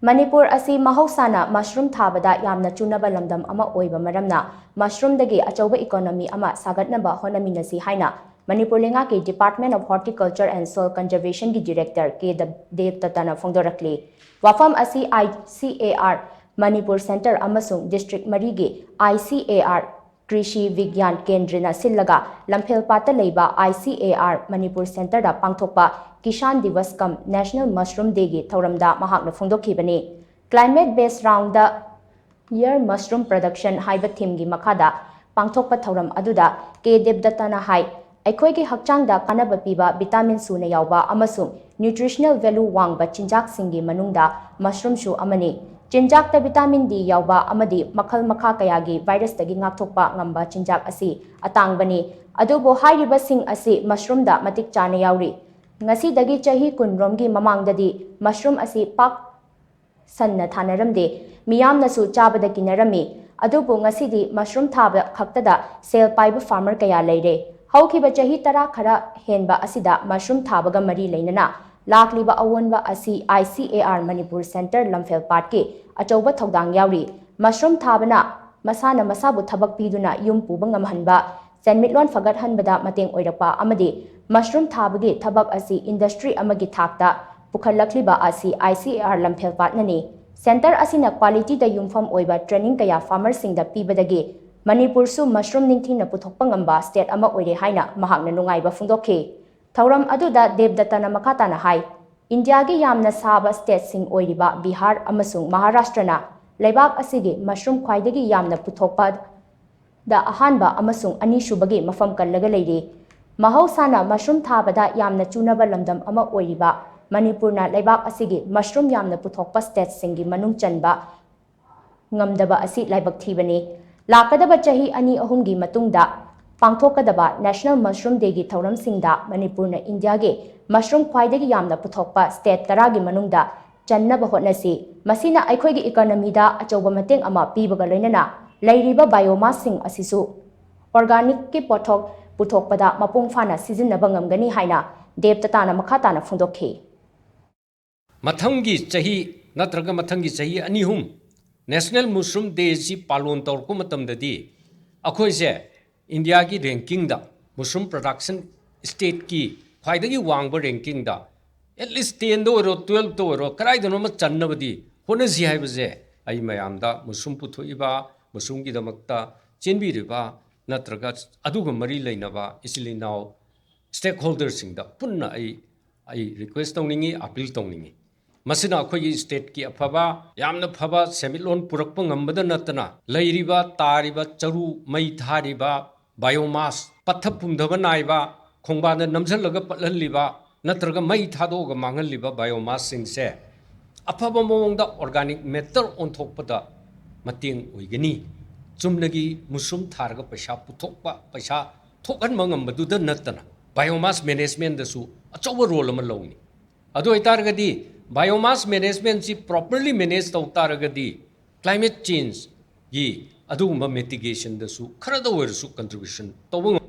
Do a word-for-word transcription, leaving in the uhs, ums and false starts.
ꯃꯅꯤꯄꯨꯔ ꯑꯁꯤ ꯃꯍꯧꯁꯥꯅ ꯃꯁꯔꯨꯝ ꯊꯥꯕꯗ ꯌꯥꯝꯅ ꯆꯨꯅꯕ ꯂꯝꯗꯝ ꯑꯃ ꯑꯣꯏꯕ ꯃꯔꯝꯅ, ꯃꯁꯔꯨꯝꯗꯒꯤ ꯑꯆꯧꯕ ꯏꯀꯣꯅꯣꯃꯤ ꯑꯃ ꯁꯥꯒꯠꯅꯕ ꯍꯣꯠꯅꯃꯤꯟꯅꯁꯤ ꯍꯥꯏꯅ ꯃꯅꯤꯄꯨꯔ ꯂꯩꯉꯥꯛꯀꯤ Department of Horticulture and Soil Conservationꯒꯤ Director ꯀꯦ ꯗꯦꯕꯗꯠꯇꯅ ꯐꯣꯡꯗꯣꯔꯛꯂꯤ꯫ ꯋꯥꯐꯝ ꯑꯁꯤ I C A R Manipur Centre ꯑꯃꯁꯨꯡ district ꯃꯔꯤꯒꯤ I C A R ꯀ꯭ꯔꯤꯁꯤ ꯕꯤꯒ꯭ꯌꯥꯟ ꯀꯦꯟꯗ꯭ꯔꯅ ꯁꯤꯜꯂꯒ ꯂꯝꯐꯦꯜꯄꯥꯠꯇ ꯂꯩꯕ I C A R Manipur Centreꯗ ꯄꯥꯡꯊꯣꯛꯄ ꯀꯤꯁꯥꯟ ꯗꯤꯋꯁ ꯀꯝ National Mushroom Dayꯒꯤ ꯊꯧꯔꯝꯗ ꯃꯍꯥꯛꯅ ꯐꯣꯡꯗꯣꯛꯈꯤꯕꯅꯤ꯫ Climate Based Round the Year Mushroom Production ꯍꯥꯏꯕ themeꯒꯤ ꯃꯈꯥꯗ ꯄꯥꯡꯊꯣꯛꯄ ꯊꯧꯔꯝ ꯑꯗꯨꯗ ꯀꯦ ꯗꯦꯕꯗꯠꯇꯅ ꯍꯥꯏ, ꯑꯩꯈꯣꯏꯒꯤ ꯍꯛꯆꯥꯡꯗ ꯀꯥꯟꯅꯕ ꯄꯤꯕ vitamin ꯁꯨꯅ ꯌꯥꯎꯕ ꯑꯃꯁꯨꯡ nutritional value ꯋꯥꯡꯕ ꯆꯤꯟꯖꯥꯛꯁꯤꯡꯒꯤ ꯃꯅꯨꯡꯗ mushroomꯁꯨ ꯑꯃꯅꯤ꯫ ꯆꯤꯟꯖꯥꯛꯇ vitamin D ꯌꯥꯎꯕ ꯑꯃꯗꯤ ꯃꯈꯜ ꯃꯈꯥ ꯀꯌꯥꯒꯤ virusꯇꯒꯤ ꯉꯥꯛꯊꯣꯛꯄ ꯉꯝꯕ ꯆꯤꯟꯖꯥꯛ ꯑꯁꯤ ꯑꯇꯥꯡꯕꯅꯤ꯫ ꯑꯗꯨꯕꯨ ꯍꯥꯏꯔꯤꯕꯁꯤꯡ ꯑꯁꯤ mushroomꯗ ꯃꯇꯤꯛ ꯆꯥꯅ ꯌꯥꯎꯔꯤ꯫ ꯉꯁꯤꯗꯒꯤ ꯆꯍꯤ ꯀꯨꯟ ꯔꯣꯝꯒꯤ ꯃꯃꯥꯡꯗꯗꯤ mushroom ꯑꯁꯤ ꯄꯥꯛ ꯁꯟꯅ ꯊꯥꯅꯔꯝꯗꯦ, ꯃꯤꯌꯥꯝꯅꯁꯨ ꯆꯥꯕꯗ ꯀꯤꯅꯔꯝꯃꯤ꯫ ꯑꯗꯨꯕꯨ ꯉꯁꯤꯗꯤ mushroom ꯊꯥꯕ ꯈꯛꯇꯗ ꯁꯦꯜ ꯄꯥꯏꯕ farmer ꯀꯌꯥ ꯂꯩꯔꯦ꯫ ꯍꯧꯈꯤꯕ ꯆꯍꯤ ꯇꯔꯥ ꯈꯔ ꯍꯦꯟꯕ ꯑꯁꯤꯗ mushroom ꯊꯥꯕꯒ ꯃꯔꯤ ꯂꯩꯅꯅ ꯂꯥꯛꯂꯤꯕ ꯑꯑꯣꯟꯕ ꯑꯁꯤ I C A R Manipur Centre ꯂꯝꯐꯦꯜꯄꯥꯠꯀꯤ ꯑꯆꯧꯕ ꯊꯧꯗꯥꯡ ꯌꯥꯎꯔꯤ꯫ Mushroom ꯊꯥꯕꯅ ꯃꯁꯥꯅ ꯃꯁꯥꯕꯨ ꯊꯕꯛ ꯄꯤꯗꯨꯅ ꯌꯨꯝ ꯄꯨꯕ ꯉꯝꯍꯟꯕ, ꯁꯦꯟꯃꯤꯠꯂꯣꯟ ꯐꯒꯠꯍꯟꯕꯗ ꯃꯇꯦꯡ ꯑꯣꯏꯔꯛꯄ ꯑꯃꯗꯤ mushroom ꯊꯥꯕꯒꯤ ꯊꯕꯛ ꯑꯁꯤ industry ꯑꯃꯒꯤ ꯊꯥꯛꯇ ꯄꯨꯈꯠꯂꯛꯂꯤꯕ ꯑꯁꯤ I C A R ꯂꯝꯐꯦꯜꯄꯥꯠꯅꯅꯤ꯫ Centre ꯑꯁꯤꯅ qualityꯗ ꯌꯨꯝꯐꯝ ꯑꯣꯏꯕ training ꯀꯌꯥ farmerꯁꯤꯡꯗ ꯄꯤꯕꯗꯒꯤ ꯃꯅꯤꯄꯨꯔꯁꯨ mushroom ꯅꯤꯡꯊꯤꯅ ꯄꯨꯊꯣꯛꯄ ꯉꯝꯕ state ꯑꯃ ꯑꯣꯏꯔꯦ ꯍꯥꯏꯅ ꯃꯍꯥꯛꯅ ꯅꯨꯡꯉꯥꯏꯕ ꯐꯣꯡꯗꯣꯛꯈꯤ꯫ ꯊꯧꯔꯝ ꯑꯗꯨꯗ ꯗꯦꯕꯗꯠꯇꯅ ꯃꯈꯥ ꯇꯥꯅ ꯍꯥꯏ, ꯏꯟꯗꯤꯌꯥꯒꯤ ꯌꯥꯝꯅ ꯁꯥꯕ stateꯁꯤꯡ ꯑꯣꯏꯔꯤꯕ ꯕꯤꯍꯥꯔ ꯑꯃꯁꯨꯡ ꯃꯍꯥꯔꯥꯁꯇ꯭ꯔꯅ ꯂꯩꯕꯥꯛ ꯑꯁꯤꯒꯤ mushroom ꯈ꯭ꯋꯥꯏꯗꯒꯤ ꯌꯥꯝꯅ ꯄꯨꯊꯣꯛꯄ ꯗ ꯑꯍꯥꯟꯕ ꯑꯃꯁꯨꯡ ꯑꯅꯤꯁꯨꯕꯒꯤ ꯃꯐꯝ ꯀꯜꯂꯒ ꯂꯩꯔꯤ꯫ ꯃꯍꯧꯁꯥꯅ mushroom ꯊꯥꯕꯗ ꯌꯥꯝꯅ ꯆꯨꯅꯕ ꯂꯝꯗꯝ ꯑꯃ ꯑꯣꯏꯔꯤꯕ ꯃꯅꯤꯄꯨꯔꯅ ꯂꯩꯕꯥꯛ ꯑꯁꯤꯒꯤ mushroom ꯌꯥꯝꯅ ꯄꯨꯊꯣꯛꯄ stateꯁꯤꯡꯒꯤ ꯃꯅꯨꯡ ꯆꯟꯕ ꯉꯝꯗꯕ ꯑꯁꯤ ꯂꯥꯏꯕꯛ ꯊꯤꯕꯅꯤ꯫ ꯂꯥꯛꯀꯗꯕ ꯆꯍꯤ ꯑꯅꯤ ꯑꯍꯨꯝꯒꯤ ꯃꯇꯨꯡꯗ ꯄꯥꯡꯊꯣꯛꯀꯗꯕ National Mushroom Dayꯒꯤ ꯊꯧꯔꯝꯁꯤꯡꯗ ꯃꯅꯤꯄꯨꯔꯅ ꯏꯟꯗꯤꯌꯥꯒꯤ mushroom ꯈ꯭ꯋꯥꯏꯗꯒꯤ ꯌꯥꯝꯅ ꯄꯨꯊꯣꯛꯄ state ꯇꯔꯥꯒꯤ ꯃꯅꯨꯡꯗ ꯆꯟꯅꯕ ꯍꯣꯠꯅꯁꯤ꯫ ꯃꯁꯤꯅ ꯑꯩꯈꯣꯏꯒꯤ economyꯗ ꯑꯆꯧꯕ ꯃꯇꯦꯡ ꯑꯃ ꯄꯤꯕꯒ ꯂꯣꯏꯅꯅ ꯂꯩꯔꯤꯕ biomassꯁꯤꯡ ꯑꯁꯤꯁꯨ organicꯀꯤ ꯄꯣꯠꯊꯣꯛ ꯄꯨꯊꯣꯛꯄꯗ ꯃꯄꯨꯡ ꯐꯥꯅ ꯁꯤꯖꯤꯟꯅꯕ ꯉꯝꯒꯅꯤ ꯍꯥꯏꯅ ꯗꯦꯕꯗꯠꯇꯅ ꯃꯈꯥ ꯇꯥꯅ ꯐꯣꯡꯗꯣꯛꯈꯤ꯫ ꯃꯊꯪꯒꯤ ꯆꯍꯤ ꯅꯠꯇ꯭ꯔꯒ ꯃꯊꯪꯒꯤ ꯆꯍꯤ ꯑꯅꯤ ꯑꯍꯨꯝ National Mushroom Day ꯁꯤ ꯄꯥꯂꯣꯟ ꯇꯧꯔꯛꯄ ꯃꯇꯝꯗꯗꯤ ꯑꯩꯈꯣꯏꯁꯦ ꯏꯟꯗꯤꯌꯥꯒꯤ ꯔꯦꯡꯀꯤꯡꯗ mushroom production stateꯀꯤ ꯈ꯭ꯋꯥꯏꯗꯒꯤ ꯋꯥꯡꯕ ꯔꯦꯡꯀꯤꯡꯗ at least tenꯗ ꯑꯣꯏꯔꯣ, twelveꯇ ꯑꯣꯏꯔꯣ, ꯀꯗꯥꯏꯗꯅꯣ ꯑꯃ ꯆꯟꯅꯕꯗꯤ ꯍꯣꯠꯅꯁꯤ ꯍꯥꯏꯕꯁꯦ ꯑꯩ ꯃꯌꯥꯝꯗ mushroom ꯄꯨꯊꯣꯛꯏꯕ, mushroomꯒꯤꯗꯃꯛꯇ ꯆꯦꯟꯕꯤꯔꯤꯕ ꯅꯠꯇ꯭ꯔꯒ ꯑꯗꯨꯒ ꯃꯔꯤ ꯂꯩꯅꯕ ꯏꯆꯤꯜ ꯏꯅꯥꯎ stakeholderꯁꯤꯡꯗ ꯄꯨꯟꯅ ꯑꯩ, ꯑꯩ request ꯇꯧꯅꯤꯡꯉꯤ, appeal ꯇꯧꯅꯤꯡꯉꯤ꯫ ꯃꯁꯤꯅ ꯑꯩꯈꯣꯏꯒꯤ stateꯀꯤ ꯑꯐꯕ, ꯌꯥꯝꯅ ꯐꯕ ꯁꯦꯟꯃꯤꯠꯂꯣꯟ ꯄꯨꯔꯛꯄ ꯉꯝꯕꯗ ꯅꯠꯇꯅ, ꯂꯩꯔꯤꯕ, ꯇꯥꯔꯤꯕ ꯆꯔꯨ, ꯃꯩ ꯊꯥꯔꯤꯕ biomass, ꯄꯠꯊ ꯄꯨꯝꯊꯕ ꯅꯥꯏꯕ, ꯈꯣꯡꯕꯥꯟꯗ ꯅꯝꯁꯤꯜꯂꯒ ꯄꯠꯍꯜꯂꯤꯕ ꯅꯠꯇ꯭ꯔꯒ ꯃꯩ ꯊꯥꯗꯣꯛꯑꯒ ꯃꯥꯡꯍꯜꯂꯤꯕ biomassꯁꯤꯡꯁꯦ ꯑꯐꯕ ꯃꯑꯣꯡꯗ organic matter ꯑꯣꯟꯊꯣꯛꯄꯗ ꯃꯇꯦꯡ ꯑꯣꯏꯒꯅꯤ꯫ ꯆꯨꯝꯅꯒꯤ mushroom ꯊꯥꯔꯒ ꯄꯩꯁꯥ ꯄꯨꯊꯣꯛꯄ, ꯄꯩꯁꯥ ꯊꯣꯛꯍꯟꯕ ꯉꯝꯕꯗꯨꯗ ꯅꯠꯇꯅ biomass managementꯗꯁꯨ ꯑꯆꯧꯕ role ꯑꯃ ꯂꯧꯅꯤ꯫ ꯑꯗꯨ ꯑꯣꯏꯇꯥꯔꯒꯗꯤ biomass managementꯁꯤ properly manage ꯇꯧ ꯇꯥꯔꯒꯗꯤ climate changeꯒꯤ ꯑꯗꯨꯒꯨꯝꯕ mitigationꯗꯁꯨ ꯈꯔꯗ ꯑꯣꯏꯔꯁꯨ contribution ꯇꯧꯕ ꯉꯝ